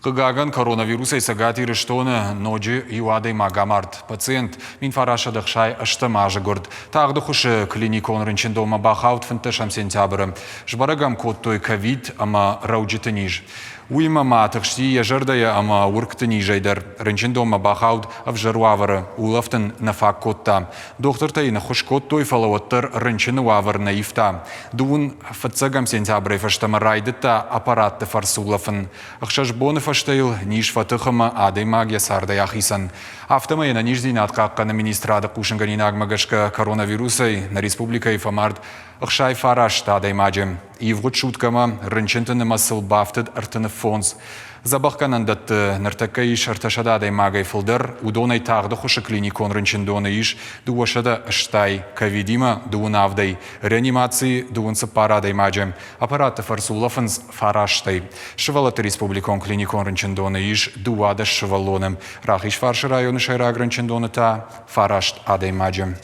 Хъыгагӕн, коронавирусӕй Цӕгат Ирыстоны ноджы иу адӕймаг амард. Пациент 1968 азы гуырд. Тагъды хуысы клиникон рынчындонмӕ бахауд 15 сентябры. Сбӕрӕг ӕм кодтой ковид ӕмӕ рӕуджыты низ. Уыимӕ ма тыхсти йӕ зӕрдӕйӕ ӕмӕ уыргты низӕй дӕр. Рынчындонмӕ бахауд ӕвзӕр уавӕры, улӕфт ын нӕ фаг кодта. Дохтыртӕ йын ӕххуыс кодтой, фӕлӕ уӕддӕр рынчыны уавӕр нӕ ивта. Дыууын фыццӕгӕм сентябрӕй фӕстӕмӕ райдыдта аппаратты фӕрцы улӕфын. Ӕхсӕз боны фӕстӕ йыл низ фӕтых ӕмӕ адӕймаг йӕ цардӕй ахицӕн. Афтӕмӕй ӕнӕниздзинад хъахъхъӕны министрады хъусынгӕнинагмӕ гӕсгӕ коронавирусӕй нӕ республикӕйы фӕмард 69 адӕймаджы. Ивгъуыд суткӕмӕ рынчынты нымӕцыл бафтыд 35. Дзӕбӕхгӕнӕндӕтты ныртӕккӕ ис 300 адӕймагӕй фылдӕр, уыдонӕй тагъды хуысы клиникон рынчындоны ис 280, ковидимӕ дыууын авдӕй, реанимацийы дыууын цыппар адӕймаджы. Аппаратты фӕрцы улӕфынц фарастӕй. Сывӕллӕтты республикон клиникон рынчындоны ис 12 сывӕллоны, Рахизфарсы районы сӕйраг рынчындоны та фараст адӕймаджы.